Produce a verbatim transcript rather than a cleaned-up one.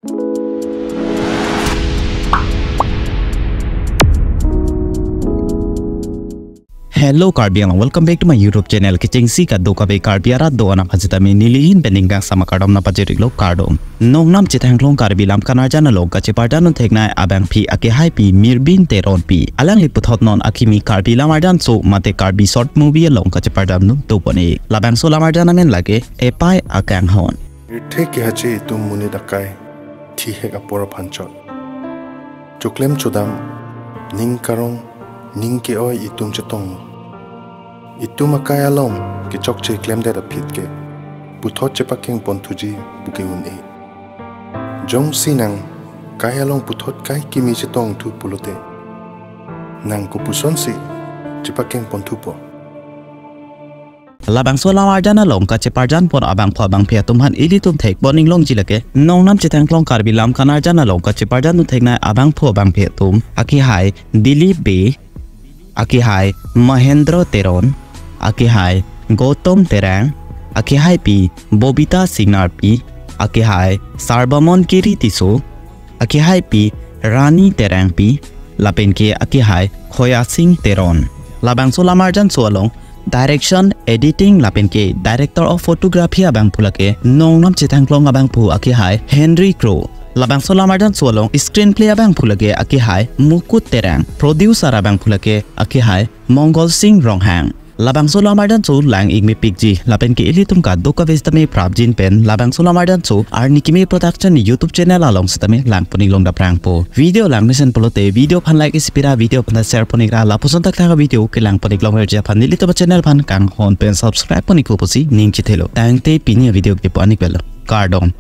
Hello Karbi Anglong, welcome back to my YouTube channel. Kechengsi kadokave Karbi arat do-an aphan sitame nelihin pen ningkangsam akardom nangpajir-iklo, kardom. Nongnam Chethangklong Karbi Lam Kanarjan along kacheparjan un theknei abangpi akehaipi Mirbin Teronpi. Alangli puthot non akimi Karbi Lamarjanso mate Karbi short movie along kacheparjan un dopon-ik. Labangso lamarjan amen lake Epai Akanghon. Pirthe kehache itum monit akai thihek apor aphan chot. Choklem chodam, ning karong, ning ke-oi itum chetonglo. Itum akai along kechokche klemdet aphi ke puthot chepakeng ponthuji puke un-e. Jongsi nang kai along puthot kai kimi chetongthu pulote, nang kopusonsi chepakeng ponthupo? Labangso lamarjan along kacheparjan pon abangphu abangphi atum aphan ilitum thekpon inglongji lake Nongnam Chethangklong Karbi Lam Kanarjan along kacheparjan un theknei abangphu abangphi atum, akehai Dilip Bey, akehai Mahendra Teron, akehai Gautam Terang, akehaipi Bobita Singnarpi, akehai Sarbamon Kiri Tisso, akehaipi Rani Terangpi, lapen ke akehai Khoyasing Teron. Labangso lamarjanso along direction, editing lapen ke director of photography abangphu lake Nongnam Chethangklong abangphu akehai Henry Kro. Labangso lamarjanso along screenplay abangphu lake akehai Mukut Terang. Producer abangphu lake akehai Mongol Sing Ronghang. Labangso lamarjanso lang-ik mepikji lapen ke ilitum kadokave sitame prapjin pen labangso lamarjanso Arni Kimi Production YouTube channel along sitame langpon-ik longdap prangpo. Video langmesen pulote video aphan like isi pira, video aphan share pon-ikra, lapuson thakthak video kelangpon-ik longverji aphan nelitum channel aphan kanghon pen subscribe pon-ikpo pusi ning chethelo. Tangte pini video kepu-an-ik avelo. Kardom.